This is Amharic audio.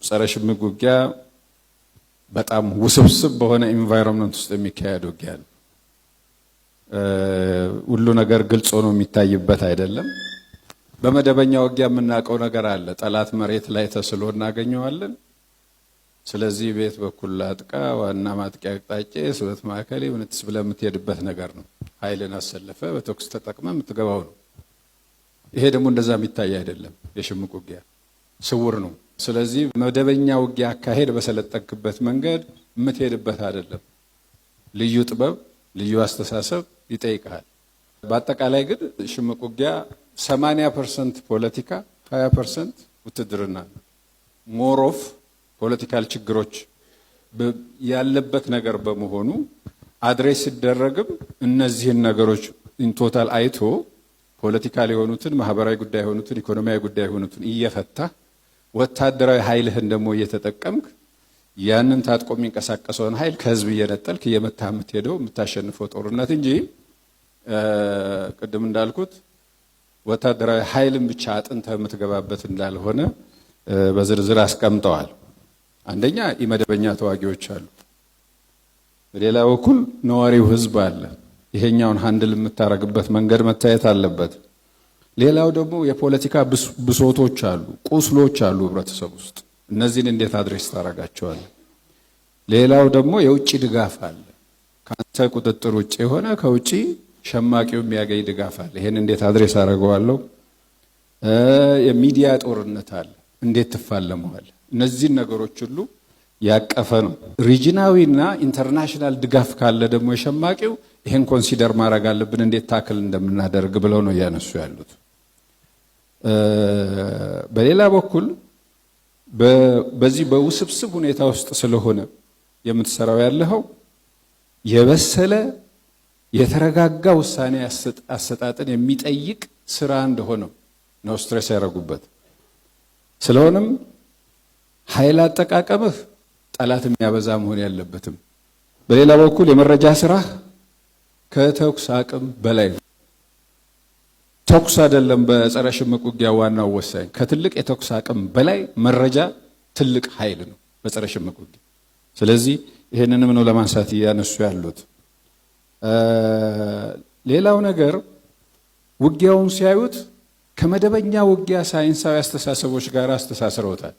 ጸረ ሽምቅ ውጊያ በጣም ውስብስብ በሆነ environment ውስጥ የሚካሄድ ውጊያ ነው። ሁሉ ነገር ግልጽ ሆኖ የሚታይበት አይደለም። በመደበኛ ውጊያ የምናውቀው ነገር አለ። ጠላት መሬት ላይ ተስሎ እናገኘዋለን። ስለዚህ በየት በኩል ላጥቃ፣ ዋና ማጥቂያ አቅጣጫ፣ ስበት ማዕከሌ ምንትስ ብለህ የምትሄድበት ነገር ነው። ኃይልን አሰልፈህ በተኩስ ተጠቅመህ የምትገባው ነው። ይሄ ደግሞ እንደዛ የሚታይ አይደለም። የሽምቅ ውጊያ ስውር ነው። ስለዚህ መደበኛ ውጊያ አካሄድ በሰለጠንክበት መንገድ የምትሄድበት አይደለም። ልዩ ጥበብ፣ ልዩ አስተሳሰብ ይጠይቅሃል። በአጠቃላይ ግን ሽምቅ ውጊያ 80% ፖለቲካ፣ 20% ውትድርና ነው። More of political ችግሮች ያለበት ነገር በመሆኑ address ሲደረግም እነዚህን ነገሮች in total አይቶ political የሆኑትን፣ ማህበራዊ ጉዳይ የሆኑትን፣ ኢኮኖሚያዊ ጉዳይ የሆኑትን እየፈታ ወታደራዊ ኃይልህን ደግሞ እየተጠቀምክ ያንን ታጥቆ የሚንቀሳቀሰውን ኃይል ከህዝብ እየነጠልክ እየመታህ የምትሄደው የምታሸንፈው ጦርነት እንጂ ቅድም እንዳልኩት ወታደራዊ ኃይልን ብቻ አጥንተህ የምትገባበት እንዳልሆነ በዝርዝር አስቀምጠዋል። አንደኛ ኢመደበኛ ተዋጊዎች አሉ። በሌላ በኩል ነዋሪው ህዝብ አለ። ይሄኛውን handle የምታረግበት መንገድ መታየት አለበት። ሌላው ደግሞ የፖለቲካ ብሶቶች አሉ፣ ቁስሎች አሉ ህብረተሰብ ውስጥ። እነዚህን እንዴት address ታደርጋቸዋለህ? ሌላው ደግሞ የውጭ ድጋፍ አለ። ከአንተ ቁጥጥር ውጭ የሆነ ከውጭ ሸማቂው የሚያገኝ ድጋፍ አለ። ይሄን እንዴት address አደርገዋለሁ? የሚዲያ ጦርነት አለ። እንዴት ትፋለመዋል? እነዚህን ነገሮች ሁሉ ያቀፈ ነው። Regional ና international ድጋፍ ካለ ደግሞ የሸማቂው ይሄን consider ማድረግ አለብን፣ እንዴት tackle እንደምናደርግ ብለው ነው እያነሱ ያሉት። በሌላ በኩል በዚህ በውስብስብ ሁኔታ ውስጥ ስለሆነ የምትሰራው ያለኸው የበሰለ የተረጋጋ ውሳኔ አሰጣጥን የሚጠይቅ ስራ እንደሆነ ነው stress ያደረጉበት። ስለሆነም ኃይል አጠቃቀምህ ጠላት የሚያበዛ መሆን ያለበትም። በሌላ በኩል የመረጃ ስራህ ከተኩስ አቅም በላይ ነው። ተኩስ አይደለም በጸረ ሽምቅ ውጊያ ዋናው ወሳኝ። ከትልቅ የተኩስ አቅም በላይ መረጃ ትልቅ ኃይል ነው በጸረ ሽምቅ ውጊያ። ስለዚህ ይህንንም ነው ለማንሳት እያነሱ ያሉት። ሌላው ነገር ውጊያውን ሲያዩት ከመደበኛ ውጊያ ሳይንሳዊ አስተሳሰቦች ጋር አስተሳስረውታል።